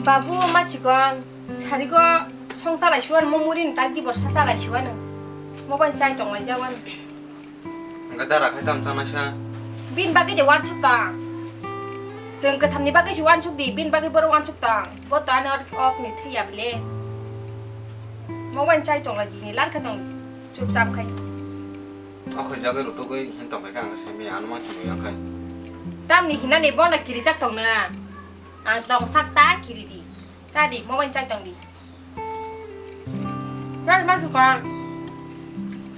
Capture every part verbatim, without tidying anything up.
Babu ma chikon, sarigo song chalai suan, mo muri ni tak di borsa chalai suan. Mo ban chai tong lai jawan. Angka dara khai tam chana sa. Bin bagwi de wansuk tang. Jeng katham ni bagwi si wansuk di, bin bagwi boro wansuk tang. Bo to ani ok ni thaya bile. Mo ban chai tong lai di ni lar kha tong. Chup chap khai. Okhoi jagwi rutugwi hin tong khai ka ang se mi anu ma chini yang khai. Tam ni hinani bo na kiri chak tong na. Ang tong sak ta kiri di. Cha di, mo ban chai tong di. Chal ma sukar.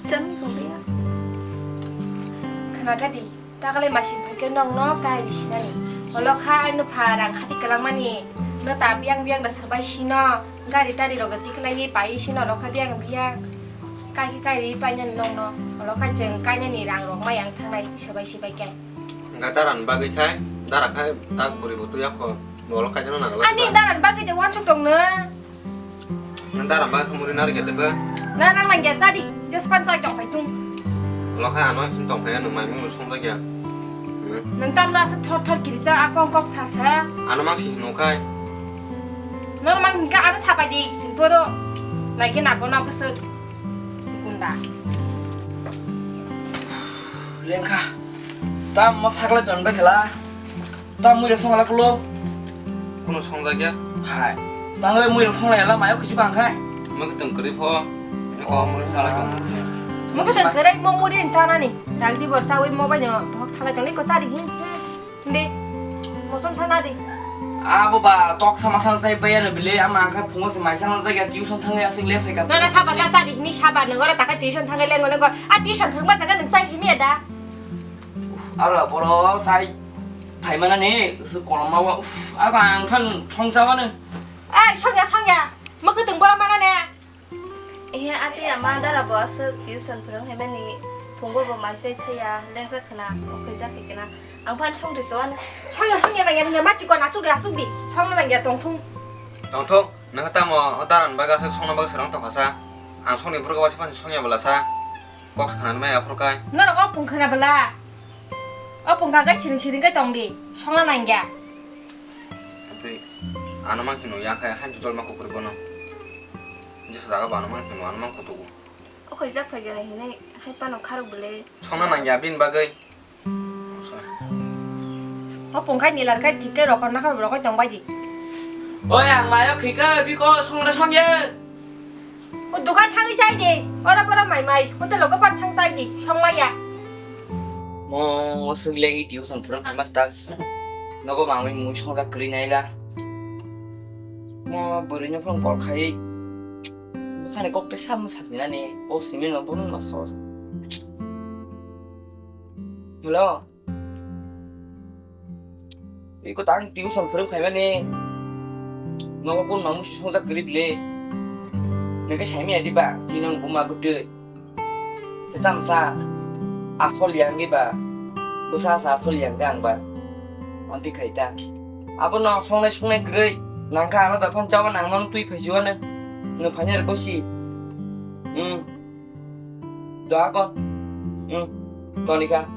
Chal ma sukar. Khana ka di. Takale masing phaikhe nokno kairi sinani. Olo kha aino pha rang khati kwlangmani. No ta biang biang da sabai sino. Gari tari rok tiklai pai sino olo kha biang biang. Kaiki kairi painani nokno. Olo kha jeng kainani rang rok mayang thangnai sabai sibai khe. Ga daran bagwi khai, dara khai tak buri bo tuya kho. Bolo khai jano nangla. Ani daran bagwi de wansuk tong na. Nang dara ba khumuri nari gede ba. Na nang nang ya sadi, just pan sai tong pai tung. Lo khai ano hin tong pai ano mai mung song lagi ya. Nang tam na sa thor thor kiri sa akong kok sa sa. Ano mang si hinu khai. Nang mang ka ano sa pai di, poro. Lagi na bona besok. Gunda. Lengkha. Tam mo sakla jon ba khela. Ta mui rok song ala kulo. Kuno song jak ya? Hai. Tang le mui rok song la yala mayo khichu kang khai. Mui tong kri pho. Ni ko mui sala tong. Mui tong kri mo muri en chana ni. Dag di bor chawi mo bai no. Thok thala jani ko sari hin. Ndi. Mo song sana di. Abo ba tok sama san sai pai ya bile ama ang khai phungo se mai sana jak ya tuition thang ya sing le phai ka. Na na saba ta sari hini saba no gora ta ka tuition thang le ngo le ngo. A tuition thang ba jaga nang sai hini ada. Aro boro sai. Phaimana ni su koloma wa, uff, aba ang phan thongsa wano. Ai, songya, songya, mukhutung boro mana ne? Iya, ati ama dara bo aswk tuition phwrwng hai mani phungo bo mai chai thaya, lengsa khna, okhai jak hai khna. Ang phan song ri so wano. Songya, songya nangya, nangya, ma chikon aswk ri aswk di, songna nangya tongthung. Tongthung, nang tamo o daran baga aswk songna baga swrang tongkha sa. Ang songni bwrwgo waisa phan songya bwla sa. Kok khna mai aphuru kai. Norok o pung khna bwla. O pung kha kai siring siring kai tong di. Songna nangya. Tei ano mang kheno ya khai han jol ma kukur bono. Jesa jaga ba ano mang kheno ano mang kutugo. O khoi jak phai gana hinai hai pano kharok bwle. Songna nangya bin bagwi. O pung khai nilar khai thik kai rokor na khai rokoi tong bai di. Oi ang mayo khika biko songna songya. O dukan thangwi chai di, ora bora mai mai, hotel o gopan thang chai di, song maya. Mo, mo swk legi tuition phwrwng phai master. Nogo mangwi mui songjak kwrwi naila. Mo bwrwi no phone call khai. Bukhani kok tei samung sajinani, o simi no bono ma sao. Hello. Iko tang tuition phwrwng phaimani. Nogo kun mamu si songjak kwrwi bile. Nengke saimi adi ba, chini buma bwtwi. Tetam sa asol yang di ba. Bwsa sa asol yang di ang ba. Onti khaita. Abo no songnai songnai kwrwi. Nangkha ano da phone chawan ang non twi phaijuana. Nung phanya rwko si. Hmm. Doa ko. Hmm. Tonika.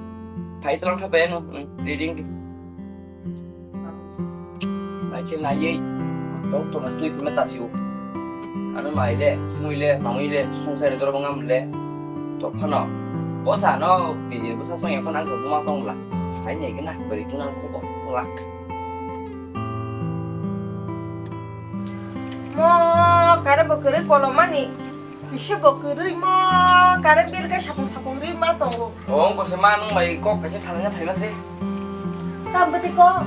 Phai tlang kha beno. Hmm. Reading di. Naikhe naiwi. Tong tong twi phima chasio. Ano maile, muile, mamuile, songsa re dorbo ngamle. To phano. Bosa no bini bosa song ya phano ang buma song la. Sai nei gna bari tuna ko bo. Lak. Mo kare bo kere kolomani. Kisa bo kwrwi mo, current bill khe sapung sapung ri ma tongo. O, wngkose ma, nwng bai kok kaisa salaina phaima se. Kam bwtwi kok?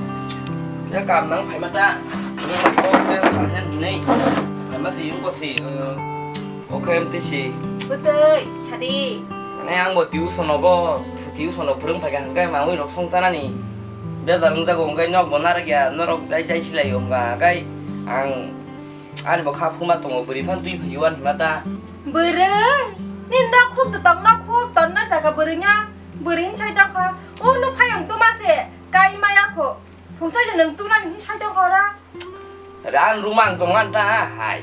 Ya, kam nang phaima ta. Nwng bai kok khe salaina hwnwi phaima se, wngkose, o, o khe amtwi se. Bwtwi, sadi. Mane, ang bo tuition nogo, tuition no phwrwng phaikha, hwnkhe mawi rok song tanani. Bejal wngjago, hwnkhe nok bo narwkya, norok jai jai silai wngkha, hwnkhe ang Ani bo kha phuma tongo, bwrwi phano twi phaiwi uan hima ta. Bwrwi? Ni nok khuk tong, nok khuk tonna jaga bwrwi nga. Bwrwi hin sai tongkha. O no phai ang tuma se. Kai maya kho. Phung sai nwng tuna ni hin sai tongkha ora. Ran rumang tong an ta hai.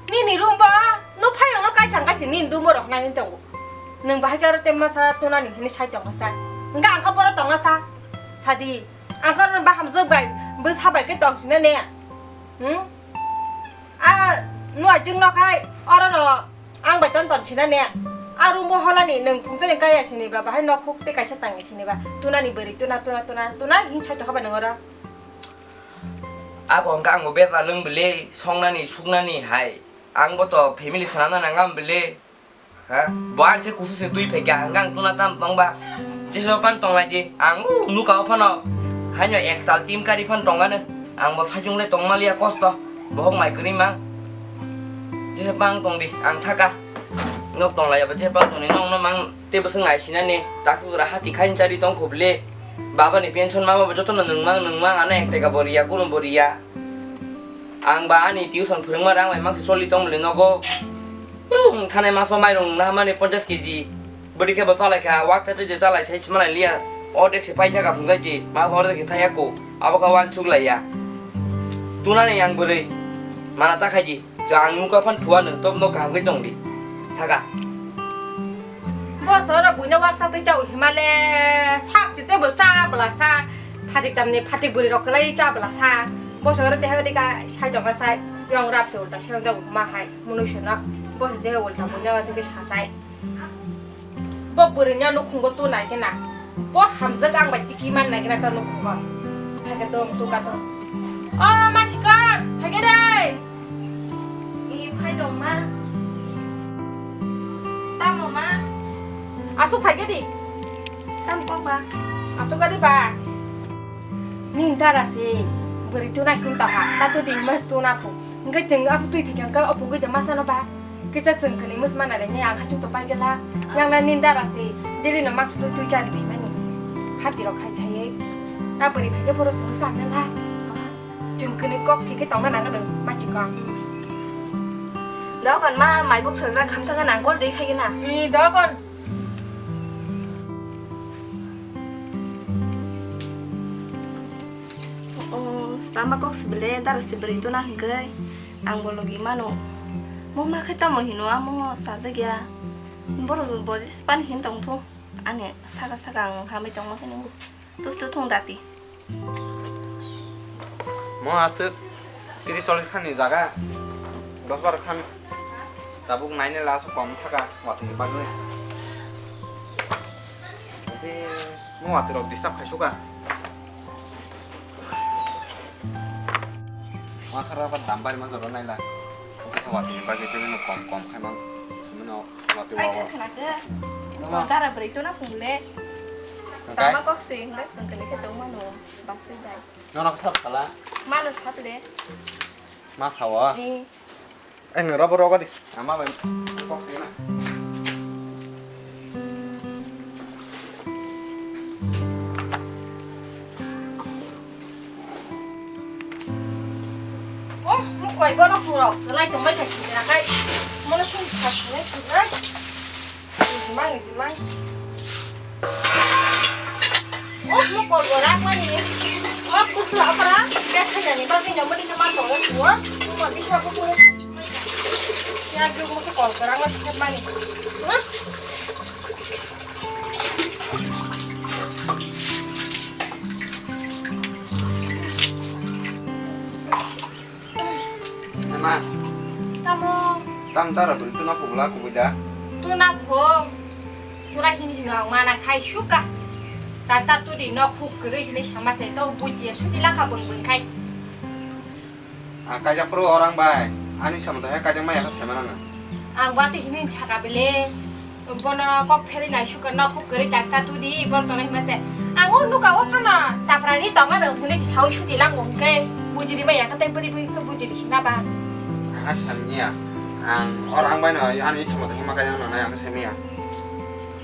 Nini room bo no phai ang no kai thang kai si nini room rok nai tongo. Nwng bahai karo te masa tuna ni hin sai tongkha sa. Nga ang kha boro tongna sa. Sadi. Ang khe oro baham jwk bai bwsa Bai khe tong sina ne. Hmm? A nuwa jwng no khai oro no ang bai ton ton sina ne. A room bo holani nwng phungjani kaya sini ba bahai nok huk te kaisa tangni sini ba. Tunani bwrwi tuna tuna tuna tuna hin sai to habai nang oro. Abo hwnkha ang bo beta lwng bwle songnani suknani hai. Ang bo to family swnamna nangam bwle. Ha? Bo ang se kusu se twi phaikha, hwnkhe ang tuna tam tongba. Jesa phano tonglai di, ang u nuka o phano. Haino ek sal team kari phano tongano. Ang bo sajung le tongmaliya kosto. Bohok mai kwrwi mang. Jesa phano tong di, ang thaka. Nok tonglai ba jesa phano tongni nok no mang tei bwswk nai sinani. Tasu jora hati khain chari tong khuble. Baba ni pension mama bo jotono nwng mang nwng mang ano ek taka bo riya, kuno bo riya. Ang ba ani tuition phwrwngma rang bai mangsi choli tong bwle nogo. Yung thanai maso mairung nahamani ponchash keji. Bwrwi khe bo chalai kha, wak thai thai je chalai sai sima lai liya. Ordek se paisa ka phungai chi, maso ordek se thaya ko. Abo kha wan chuk lai ya. Tunani yang bwrwi. Mana ta khai di. Jang nuka phan thua nwng top no kaham khe tong di. Thaka. Bo soro buino wak sa tei chao himale sak chite bo cha bla sa. Phatik tamni phatik bwrwi rok kwlai cha bla sa. Bo soro te hadi ka sai tong ka sai. Yong rap se ulta se rong jago ma hai. Munu se no. Bo se je ulta buino tu ke sa sai. Bo bwrwini nukhungo tu nai khe na. Bo hamjak ang bai tiki man nai khe na ta nukhungo. Phai khe tong tu ka tong. O masikor, phai khe re. I phai tong ma. Tamo ma. Asuk phai khe di. Tam kok ba. Asuk ka di ba. Nin dara se. Bwrwi tu nai khun ta ha. Ta tu di mas tu na phu. Ngai jeng apu tui phikang ka apu ngai jama sa no ba. Kisa chwng kwnwi mwsma nai ni ang hachuk to pai gela. Yang na nin dara se jeli no maksu twi twi chari phai mani. Hati rok khai thai. Na bwrwi phai khe phoro sung sa na la. Chwng kwnwi kok thi khe tong na nang no ma chi kong. Dokon ma mai buk sajak kham thang nang kol dei khai na. Ni dokon. O sama kok sibele dara sibere to na hingkai. Ang bo logi mano. Mo ma khe tamo hino amo sajagya. Borok bo jesa pan hin tong thu. Ani saka saka ang hamai tong ma khe nungo. Tus tu thung dati. Mo aswk tiri chol khani jaga. Dos bar khan. Tabuk naine la so kom thaka watini bagwi. Mo watwi rok disturb khai suka. Masara ba dam bari ma jora naila. Oke, khawa tini bagwi tini no kom kom khaima. Sumino watwi wawa. Ai khana khe. Mama. Dara bwrwi tuna phungle. Oke. Sama kok se hingga sengkele khe tong mano. Basai dai. Nono sab khala. Mano sable. Ma khawa. Ni. Eh, nang robo rogo di. Ama bai kok sina. Oh, mo koi bono puro. Lai tong bai thai sini rakai. Mono sini sa sini sini. Jimang, jimang. Oh, mo kol borak mani. Oh, kusu apara. Dia kaya ni bagi nyamuk di tempat tong ya semua. Mo bisa aku tulis. Ya, aku mau kol borak masih mani. Hah? Ema. Tamo. Tam tara bwrwi tuna pugla kubui da. Tuna pho. Pura hini hino ang mana khai suka. Tata tudi nok huk kwrwi hini sama se to bujiya suti langkha bwng bwng khai. Ang kaijak pro orang bai. Ani samung to he kaijak maya kha saimana na. Ang bati hini saka bele. Bono kok pheri nai suka nok huk kwrwi tak ta tudi bor tonai hima se. Ang o nuka o phano chapra ri tong ano hwnwi sawi suti lang wng khe bujiri maya kha tei bwrwi bwrwi khe bujiri hina ba. Ang samya. Ang orang bai no ani samung to hima kaijak na nai ang saimaya.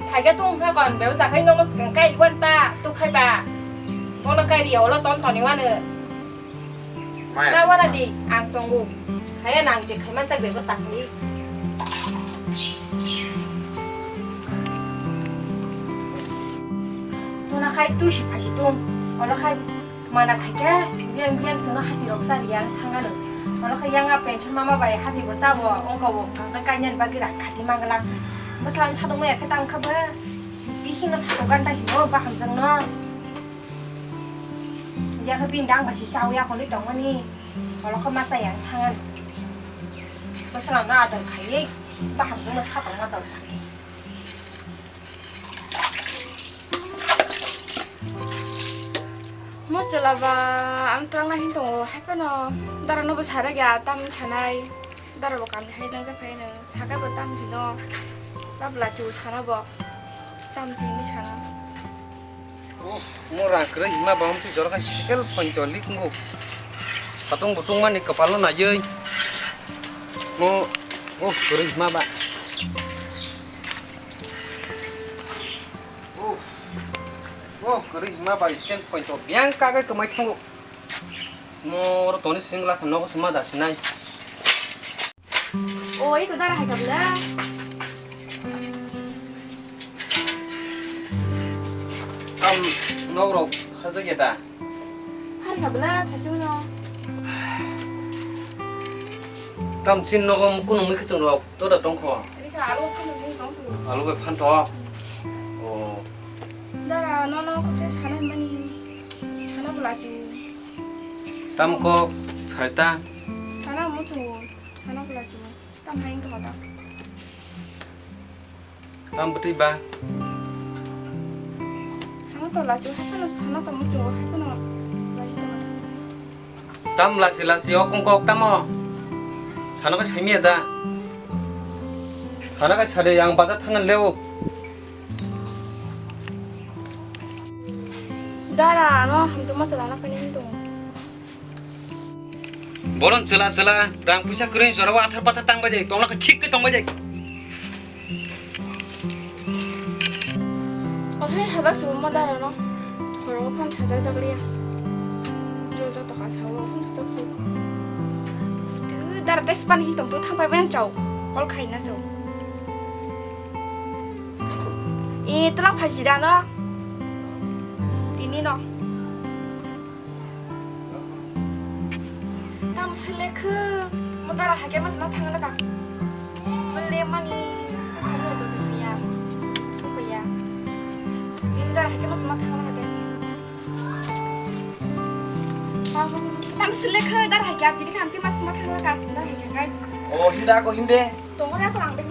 Phaikhe tung kha kon bebsa khai nono swkang kai wan ta tu khai ba. Bono kai ri olo ton toni wano. Maya. Na wara di ang tongo. Kaya nang je khai manchak bebasta khai. Tuna khai tu si phasi tung. Olo khai mana khai ke biang biang jono hati rok sari yang thangano. Olo khai yang a pension mama bai hati bo sabo ongko bo kang kai nyan bagi rak khati mangala. Bwslang sadok maya khe tang kha ba. Bihino sadok ganta hino baham jang no. Yakhe bini dang bai se chawi aphano tongmani. Olo khe masa yang thangan. Bwswlangno ador khaiwi bahamjwkno satok ma chao. Mo chwla ba ang twlangna hin tongo, hai phano dara no bo sara gya tam sanai. Dara bo kamni hai nang japhai no saka bo tam hino. Tabla chu sana bo. Cham chini sana. Oh, mo rang kwrwi hima ba, omo twi jora khai cycle point o lik wngo. Satung butung mani kwpalo naiwi. Mo, oh, kwrwi hima ba. Oh, oh, kwrwi hima ba, stand point o biyang kagai kwmai thango. Mo oro toni singla khe nogo se ma da sinai. O, iko dara hai kabla. Tam nok rok khajak ya da? Hai kabla, phajak no. Tam chin nogo kunu mui khitung rok to da tongkho. Rika alo kunu mui tongsu. Alo bai phan to. O. Dara no no ko sana mani. Sana bula chu. Tam ko sai ta. Sana mo chu. Sana bula chu. Tam hai ko ta. Tam bwtwi ba? Sana to lachu hai kheno sana to muchungo hai kheno lachu to. Tam lasi lasi o kongkok tamo? Sana kai saimia da? Sana kai sade yang bajar thangan leo. Dara ano hamtuma salana pani hinto. Boron chwla chwla rang puisa kwrwi jorao athar pathar tangbai de, tongla khe thik khe tongbai de. Osai sajak su mo dara no. Khoro phan sajak jak liya. Jo jo to kha sao phan sajak su. Tu dara tes pan hi tong tu thang pai ban chao. Kol khai na so. E tlang phai jida no. Tini no. Tam selekhe modara hake mas ma thang laka. Mele mani kamu do dunia. Supaya. Din dara hake mas ma thang laka de. Tam selekhe dara hake abdi kan ti mas ma thang laka. Dara hake kai. Oh, hinda ko hinde. Tongo na ko ang de.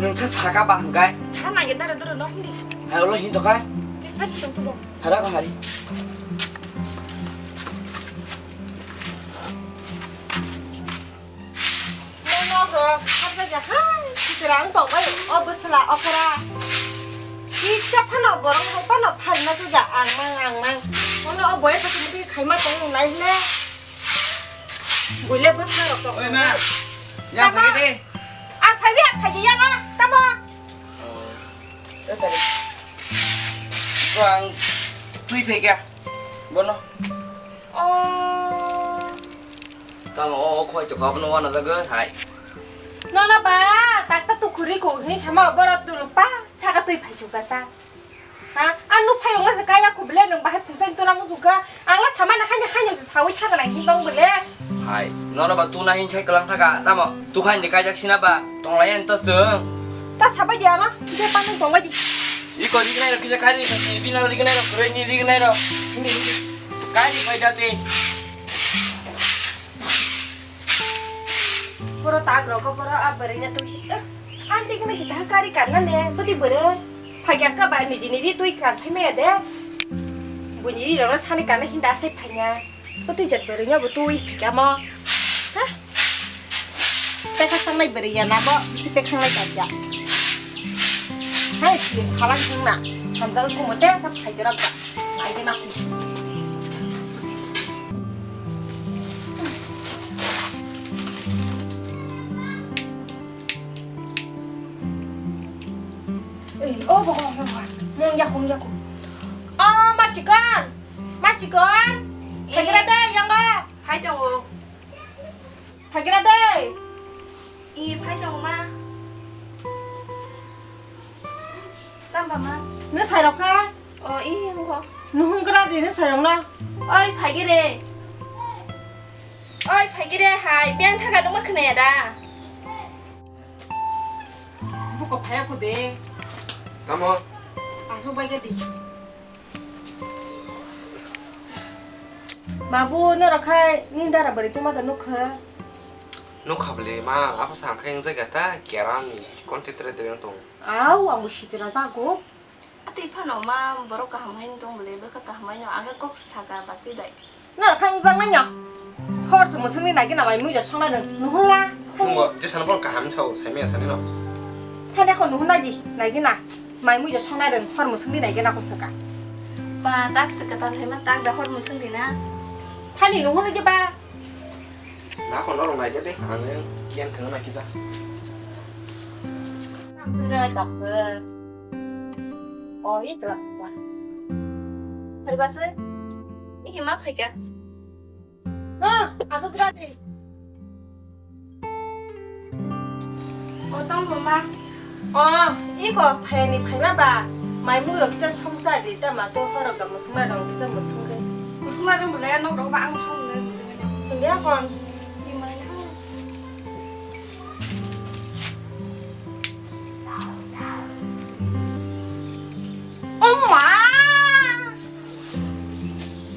Nung sa saka ba hangkai. Cha na ye dara dara no hindi. Hai ulo hin to kai. Kisah gitu tuh. Hara ko hari. Nono bro, harba ja hai. Sirang to kai. O bwsla opora. Kisa phano borong hai phano phalna tu ja ang nang ang nang. Ono o boya pati khaima tong nai le. Buile bwsla rok to. Oi ma. Yang phai de. Ang phaibi, ang phaibi, yang o, tamo? Ko ang twi phai kha. Bono. Oh. Tamo o khoi to khap no wana daga hai. Nono ba, tak ta tu khuri ko hin sama boro tu lupa, saka twi phai chuka sa. Ha? Ang nuk phai ongna se kaya ku bele nung bahai pungsa ni tuna musu ka. Ang la sama na haino haino se sawi thaga na gibang bele. Hai, nono ba tuna hin sai kelang thaga. Tamo, tu khain de kajak sina ba. Tong lai en to sung. Ta sabai dia na. Dia panung tong bai di. Iko ri nai ro kisa kari sa ti. Bina ri nai ro, kore ni ri nai ro. Hindi, hindi. Kari bai da te. Poro tag ro ko poro a bari na tu si. Eh, anti kena si ta kari karna ne. Bati bere. Phagya ka ba niji niji twi kar phai maya de. Buni ri rok sani kana hinda sai phanya. Ko twi jat bwrwi nya bo twi phika mo. Ha? Pekha sangnai bwrwi ya na bo, bisi pekha nai karya. Hai, si khalang thang na. Hamjal ko mote ka phai jera ba. Nai de na. Ei, o bo, bo, bo, bo. Mung yaku, mung yaku. O, ma chikon. Ma chikon. Phaikira de, yango. Phai tongo. Phaikira de. I, phai tongo, ma. Tamba, ma. Nw sairok kha? O, i, yango. Nuhung kra di, nw sairok na. Oi, phaikire. Oi, phaikire, hai. Beng thaga nungma khwnaya da. Buko phaya ko de. Tamo? Asuk bai di. Babu, norok khai nini dara bwrwi tongma da nukha? Nukha bwle ma, abo sa ang khai wng jaga ta, keram ni content re de tong. Au, ang bo sitra jago. Atwi phano ma borok kaham hai tong bwle, bwkha kaham hai no, ang khe kok se saka basi bai. Norok khai wng jak nai no. Hor se mwswk ni nai gina mai mui ja songnai rwng, nuhun la. Nungo jesa no borok kaham sao, sai maya sani no. Thani kho nuhun nai di, nai gina. Mai mui ja songnai rwng, hor mwswk ni nai gina kho swka. Ba, tak se kwtal hai ma, tak da hor mwswk di na. Thani nuhun nai di ba. Na ko norok nai de, ang yang thang na kisa. Ang sini tak. Oh, itu lah. Hari bahasa ini mah kayak. Ah, aku gratis. Otong mama. Oh, iko phayani phayma ba. Mai mui rok kisa songsa di ta ma to horok da musungma rok kisa musungke. Musungma rok bule nok rok ba ang song le musungma. India kon. Di mai. Oh ma!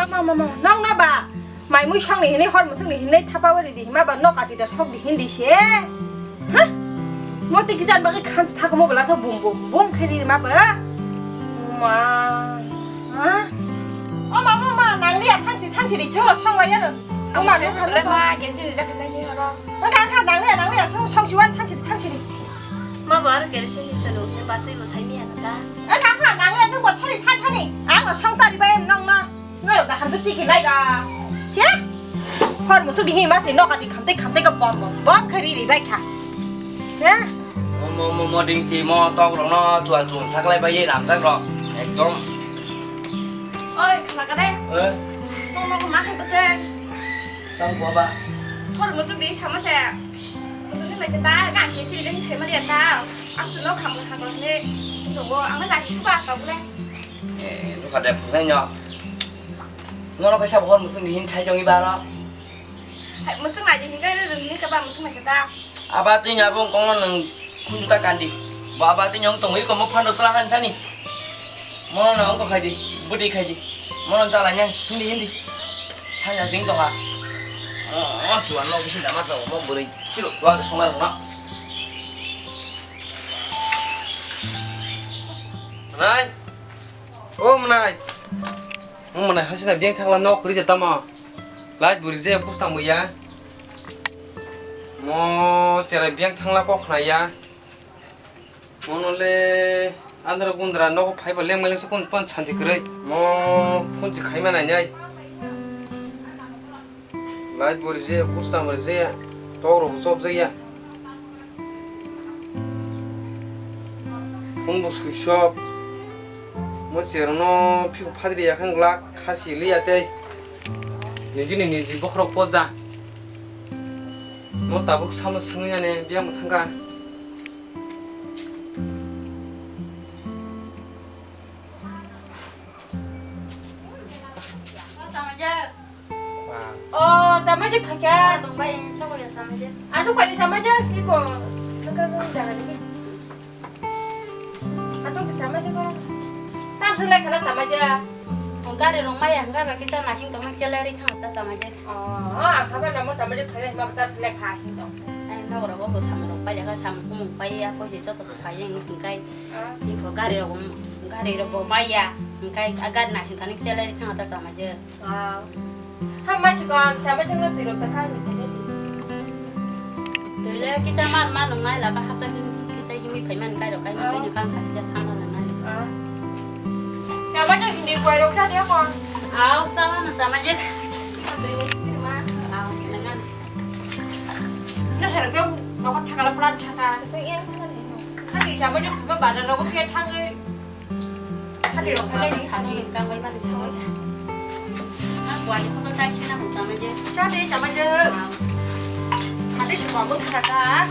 Mama, mama, nong na ba? Mai mui song ni hinui hor musung ni hinui thapa wari di hima ba nok ati da sok di hindi se. Ha? Moti kijan bagi khans thak mo bela so bum bum bum kheri ma ba. Ma. Ha? Oh ma, ma, ma, nang liya thang si thang si di cholo song wa ya no. Oh ma, nong khan ma. Kerosene ni jacket nai ni oro. Nang khan khan nang liya nang liya song song si wan thang si thang si di. Ma ba aro kerosene ni talo ne ba sai bo sai miya na ta. Nang khan khan nang liya nung bo thani thani thani. Ang no song sa di ba nong na. Norok da hamjak tiki lai da. Che? Hor musuk di hima se nokati khamtai khamtai ka bom bom bom kha ri ri bai kha. Che? Mo mo mo mo ding chi mo tok rok no chuan chuan saklai bai ye ram sak rok. Ekdom. Oi, khna ka de. Eh? Nong nong ma kha ka de. Tang bua ba. Hor musuk di sama se. Musuk ni lai ta na ke chi ding chai ma ya ta. Ang su no kham kham ni. Nong ang la su ba ka bu le. Eh, nukha de phunai no. Nono kaisa hor musung ni hin sai jong ibaro. Hai, musung nai de hin kai re ni ka ba musung nai kata. Aba twi nya bong kong nang khunju ta kandi. Ba aba twi nyong tong iko mo phando tla han sani. Mono na ongko khai di, budi khai di. Mono chala nyang hindi hindi. Sanya jing to ha. Oh, chuan lo kisi dama to mo buri. Chilo chuan song na. Nai. O mwnai. O mwnai hasina biyang thangla nok kwrwi je tamo. Light bo rijak kusta muya. Mo cherai biyang thangla kok khnaya. Mono le andra gundra nogo phaiba lengma lengsa kun pon santi kwrwi. Mo phunchi khaima nainai. Light bo rijaya, kustam rijaya, tok rok chopjaya. Phone bo switch off. Mo cherno phiko phatri yakhang glak khasi liya tei. Nijini niji bokhorok poja. Mo tabuk samo swngwi nani biyang bo thangkha. Oh, chamajik khaikha. Tongbai, sokole chamajik. Asuk pai chamajik, ipo. Nokra jong jaga dikhe. Asuk chamajik ko. Tam selai khana chamajik. Gari rong maya hingga ba kisa nasing tongma chelai ri thang ta chamajik. Oh, oh, ang khabar namo chamajik khaikha hima ta selai kha hin tong. Ai, nok rogo bo samung rok pai lekha samung kumung pai ya ko si joto. Khaiyang wngkha hwnkhe, ah, iko gari rok, gari rok bo maya, hwnkhe a gari naising thani chelai thangma ta chamajik. Ah. Ha, ma chikon, chamajik no twi rok ta khai ni. Twi le kisa man, man nung nai la ba hapsa kisa himwi phai man kai rok kai, ah, twi ni bang kha kisa thang na nai. Ah. Chamajik hindi kwai rok ta dia kon. Aw, sama na chamajik. Twi ni ma. Aw, nang. Na sara ke nokot thakala pura thaka. Kasi iya. Hati chamajik ba bazar rogo pia thangwi. Hati rok khalai ni. Sani ka bai mani sawi. Na kwani ko ta sina mo chamajik. Chade chamajik. Hati suma mo thaka.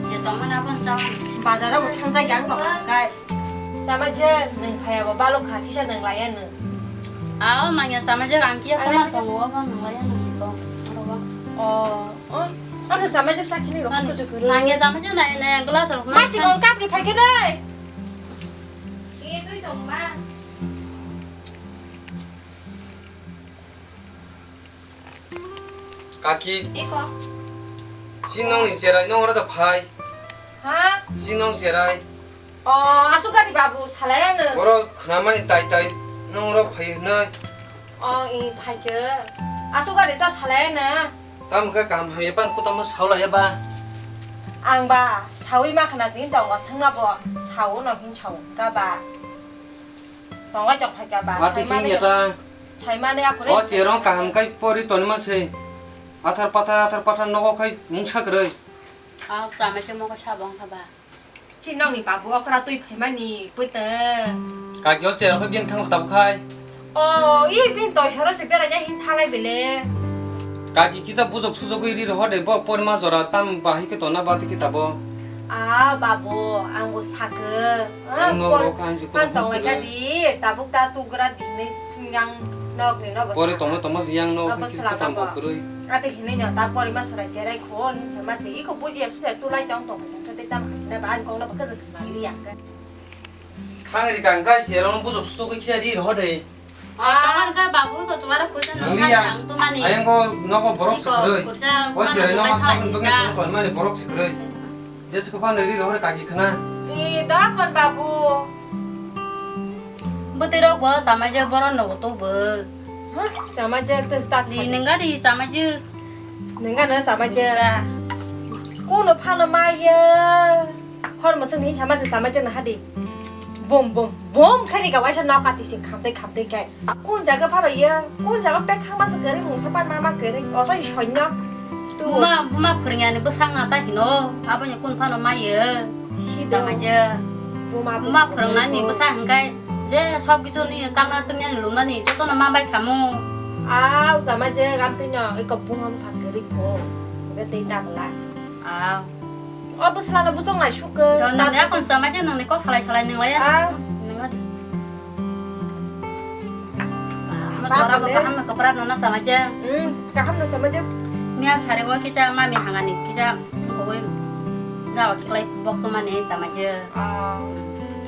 Je tongma na bon chawa. Bazar rogo thangja yang rok kai. Chamajik, nwng phaiya bo balok kha, kisa nwng laiya nwng. Ao, manya chamajik, ang kiya tongma tongo, obo nwng laiya nwng tong. Oh, oh. Ano chamajik sakini rok kuchu kuru. Manya chamajik nai ne glass rok ma chikon cup ri phai khe dai. Iye twi tong ma. Kaki. Iko. Sinong ni cherai nong oro da phai. Ha? Sinong cherai. O, asuk gari babu, salai ano. Oro khnamani tai tai nong oro phai hwnwi. O, i phai khe. Asuk gari to salai ano. Tamo khe kaham hamya pan kutamo saulaiya ba? Ang ba saui ma khna jin tongo, swngna bo sao no hin sao ka ba. Tongo tong phai ka ba, Mati saimani kini ya ta. Saimani akhore. O cherong kaham kai pori toni man se. Athar pathar, athar pathar nogo khai mungsa kwrwi. Ah, sama chemo ko sabong kha ba. Chinongni babu okra twi phaimani pwtwng. Kaki o cherok khe biyang thangma tabuk khai. O, i bin toisoro se beraina hin thalai bele. Kaki kisa bujok sujok ri rohor de bo porma jora tam bahai khe tona bati khe tabo. A babu, ang bo sakhe. Ang no rok ang jikon tong lai ka di, tabuk ta tugra di ne yang nok ni no bo. Pore tongma tongma yang no khe kisa tam bo kwrwi. Ate hinui no ta porma sora cherai khon, chama che iko buji asu se tulai tong tong. Tei tamo hai sina ba ani kok no ba kwchwng kwma liya hwnkhe. Khang ri kang kai cherong bujok sujok khe kisa ri rohor de. Tongo hwnkhe babu iko chuwara khursa nang liya. Tang tumani. Ayang ko nogo borok se kwrwi. O cherong no ma sabun bwkhe tong tonmani borok se kwrwi. Jesu ko phano ri rohor kaki khna. Ni da kon babu. Bwtwi rok bo sama je borok nogo to bo. Sama je tes tas. Ni nengga di sama je. Nengga na sama je. Kuno phano maya. Hor mosong ni sama se sama je na hadi. Bom bom bom khani ka waisa nok kati sing khamtai khamtai kai. Kun jaga pharo ya, kun jaga pek khama se gari mungsa pan mama gari. Oso i sonyo. Tu. Buma buma phwrwngya ni bwsang na ta hino. Abo ni kun phano maya. Sama je. Buma phwrwngna ni bwsa hingkai. Je sok kisu ni tangna tungya ni lumna ni joto no ma bai khamu. Ah, sama je gam tino iko buma phak gari ko. Be tei ta bla. Ah. O bwsla no bujong lai suk. Nang ni akon sama je nang ni kok salai salai nang lai. Ah. Nang adi. Ama jora bo kaham no kopra no na sama je. Hmm, kaham no sama je. Mia sare bo kicha mami hangani kicha kowai jawa kiklai bok to mane sama je. Ah.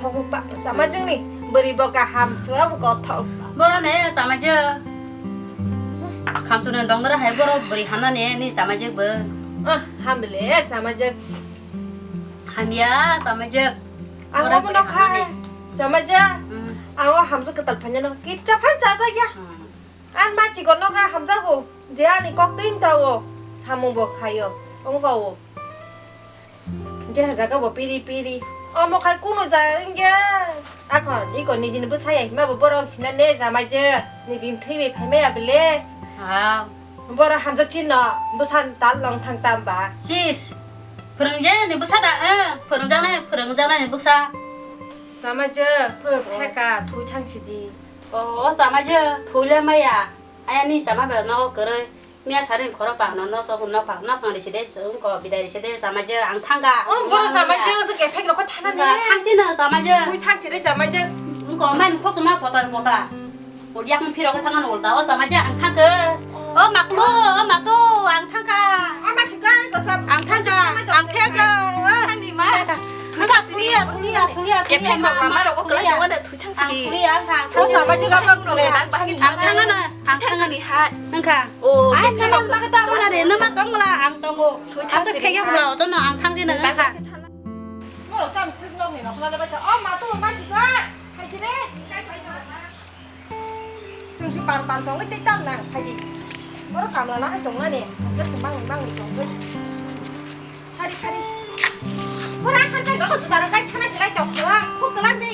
Thogo pa sama je ni beri bo kaham swa bo ko thok. Boro ne sama je. Khamchunwi dongdra hai borok bwrwi hanani ni chamajak bo. Ah, hamle chamajak. Hamya chamajak. Ang obo no khai chamajak. Ang o hamjak kwtal phanya no kitsa phan chajak ya. Ang ma chikon no kha hamjago je ani kok tin ta o samung bo khayo. Ongko o. Hingke ha jaga bo piri piri. Omo khai kunu jaga hingke. Akhon iko nijini bwsaya hima bo borok sina ne jamai je. Nijini thwi bai phaimaya bele. Ah. Borok hamjak chino bwsa tal long thang tam ba. Sis. Phwrwngjaknai bwsa da, eh, phwrwngjaknai, phwrwngjaknai bwsa. Jamai je, phe-, pheka, thwi thang sidi. O, o jamai je, thwi le maya. Ayani sama bai nogo kwrwi. Miya sari khoro pang no, no sok no pang, no pang risi de, sung ko bidai risi de, sama je ang thangka. Oh, boro sama je, se kefek rokho thana ne. Thangchi no sama je. Ui thangchi re sama je. Ko man khok ma pota pota. Ul yak phiro ke thanga no ulta, o sama je ang thangka. O maklo, o mato, ang thangka. O ma chikai to sam. Ang thangka, ang thangka. Thani ma. Thangka, tulia, tulia, tulia, tulia. Kefek ma ma rokho kala jawanda. Ang kuliah, ang thang. Oh, sama juga kau kuliah. Ang thang na, ang thang ni ha. Nengka. Oh, ai, nama bagi tak mana deh, nama kau mula ang tunggu. Asa kaya mula, oto na ang thang sih nengka. Mula kam sih nong ni nong mula baca. Oh, matu, maju kan. Hai sini. Sungsi pan pan tong itu tam nang, hai di. Mula kam lah, hai tong na ni. Aku semang memang ni tong. Hari, hari. Pura hari kai gak juta rong kai thana kai tok kela, ku kela ni.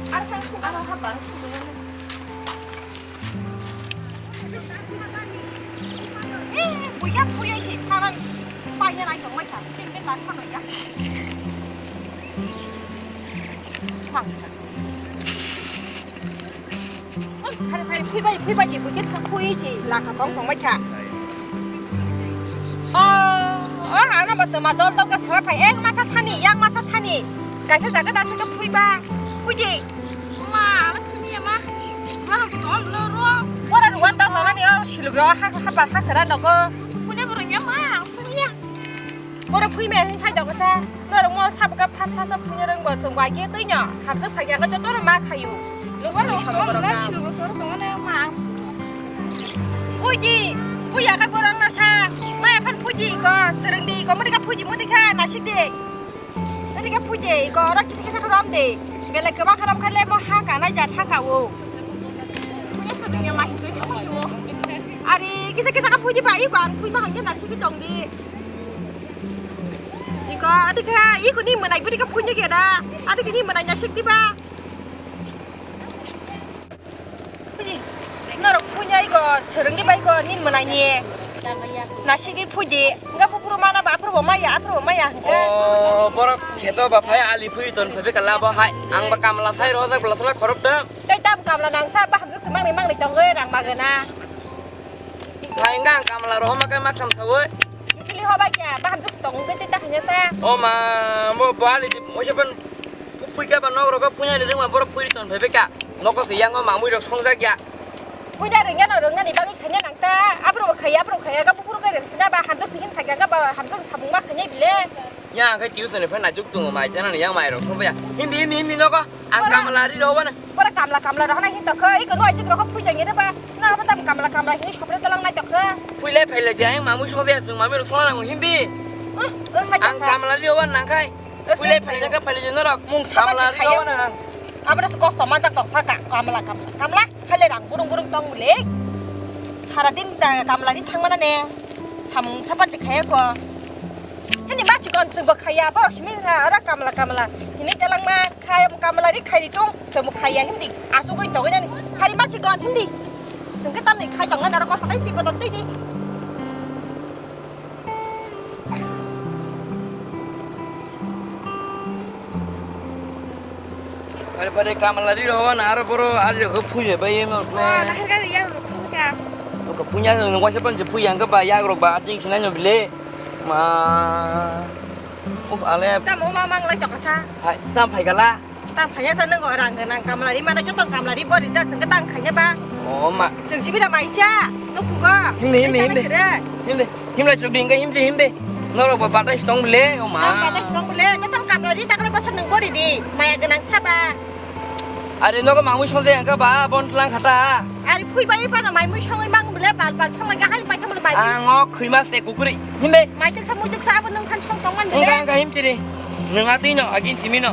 Ar kai ku ar ha bar ku kela ni. Eh, buya buya si thana. Pai na nai tong mai ta. Sing ke tan thana ya. Thang. Phai, phai, phaibai, phaibai, bwkhe thang phui si laka tong tong baikha. Oh, oh, ano ba toma dol dol ka sara phai, ek masa thani, yang masa thani. Kaisa jaga da chika phuiba, phuidi. Ma, ano thani ya ma. Mano ton lo ro. Pura ruwa ta nona ni o siluk ro ha ha par ha kara nogo. Pune burung ya ma, pune ya. Borok phui maya hin sai tongo sa. Norok mo sabka phat phat sa phui rwng bo chwng bai ye twi no. Hapjak phai ya joto no ma khayu. Norok phui sama borok na. Ui di. Ui ya ka borok na sa. Ko, swrwng di, ko, mudi ka phuji, mudi ka, nasik di. Mudi ka phuji, ko, oro kisa kisa kha rom di. Belai kwbang kha rom kha le, mo ha ka nai ja tha ka o. Ari, kisa kisa kha phuji ba, iko ang phui ma hangke nasik di tong di. Iko, adi kha, iko ni mwnai, budi ka phuji ke da. Adi kha ni mwnai nasik di ba. Phuji, norok phuji ai go, swrwngdi bai go, nin mwnai ni. Nasigi phuji, nga buphuru mana ba, aphuru bo maya, aphuru bo maya hwnkhe. O, borok kheto ba phai ali phui ton phebe kala bo hai, ang ba kamla sai ro jak bla sala khorok da. Tei tam kamla nang sa, ba hamjak se mangni mangni tongoi rang magana. Hai nga ang kamla ro ma kai ma kham sawi. Kili ho bai kya, ba hamjak se tong ungke tei ta hanya sa. O ma, mo bo ali di, mo se ban Pui ka ba nok rogo punya ni rengma borok pui ton phai beka. Noko se yango mamui rok songjak ya. Punya rengya no rengna ni bagwi khanya nang ta. Abro bo khaya, abro khaya, ga bukuro ga reng sina ba hamjak se hin khaya ga ba hamjak sabung ma khanya bile. Ya ang khai tuition ni phai najuk tungo mai chana ni yang mai rok songba ya. Hindi, hindi, hindi noko. Ang kamla ri rogo na. Pora kamla, kamla rogo na hin to kho. Iko no ajik rogo pui jang ni ba. Na ba tam kamla, kamla hin sopre talang na chok kho. Pui le phai le jai mamui songja sung mamui rok songna nango hindi. Ang kamla ri rogo nang khai. Pulai phalai jaka phalai jeng norok. Mung samla ri khaya. Wana. Abra se kosto manjak tong saka kamla kamla. Kamla phalai rang burung burung tong muli. Sara din ta kamla ni thang mana ne. Samung sapan se khaya ko. Hini machi kon chungbo khaya borok simi ra ora kamla kamla. Hini telang ma khaya kamla ri khai ri tong chungbo khaya hindi. Asu goi tong nani. Hari machi kon hindi. Chungke tamni khai tong nani ora kosto khai ti bodol ti di. Pare pare kamla ri rogo na aro boro ari rogo phuye bai emo. Wah, lahir gari yang ruk thung ka. Oka punya no wasa pan je phuya ang ba ya rok ba ating sinai no bile. Ma. Uf ale. Tam o ma mang lai chok sa. Hai, tam phai gala. Tang phanya sa nang orang nang kamla ri mana chotong kamla ri bori da sengke tang khanya ba. Oh ma. Seng sibira mai cha. No phugo. Himde himde himde. Himde. Himla chuk ding himde himde. Norok ba batai stong bile o ma. Batai stong bile chotong kamla ri takle bosor nang bori di. Maya genang saba. Are nogo mamui songjak ang ba bon tlang khata. Are phui bai pa no mai mui songoi mang bile bal bal songoi gahai pai thamle bai. Ang o khima se kukuri. Himde. Mai tek sa mui tek sa abo nang khan song tong man bile. Engka engka himchiri. Nang atui no agin chimi no.